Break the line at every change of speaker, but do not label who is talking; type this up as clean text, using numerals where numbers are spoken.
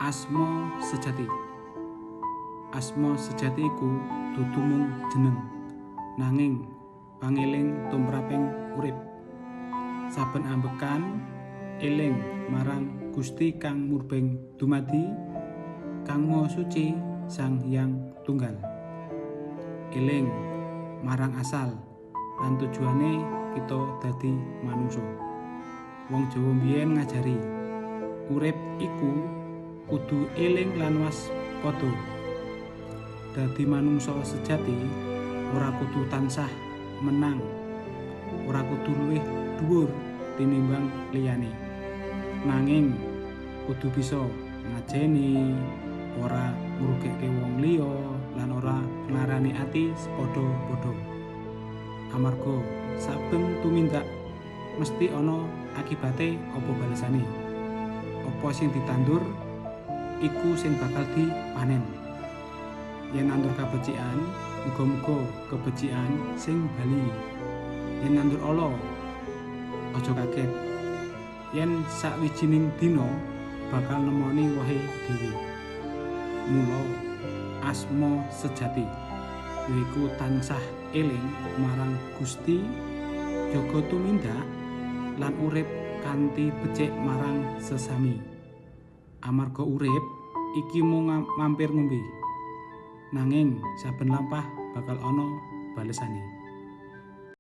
Asma sejati. Asma sejati iku dudu mung jeneng, nanging pangeling tumraping urip. Saben ambekan eling marang Gusti kang murbeng dumadi, kang Maha Suci, Sang Hyang Tunggal. Eling marang asal lan tujuane kita dadi manungsa. Wong Jawa mbiyen ngajari, urip iku kudu eling lan waspada. Dadi manungsa sejati ora kudu tansah menang, ora kudu luwih dhuwur tinimbang liyane. Nanging kudu bisa ngajeni, ora ngrugekke wong liya lan ora nglarani ati sepadha-padha. Amarga saben tumindak mesti ana akibate apa balesane. Apa sing ditandur iku sing bakal dipanen. Yen nandur kabecikan, muga-muga kebecikan sing bali. Yen nandur ala, aja kaget yen sawijining dina bakal nemoni wohe dhewe. Mula asma sejati yaiku tansah eling marang Gusti, jaga tumindak lan urip kanthi becik marang sesami. Amarga urip iki mung mampir ngombe. Nanging saben lampah bakal ana balesane.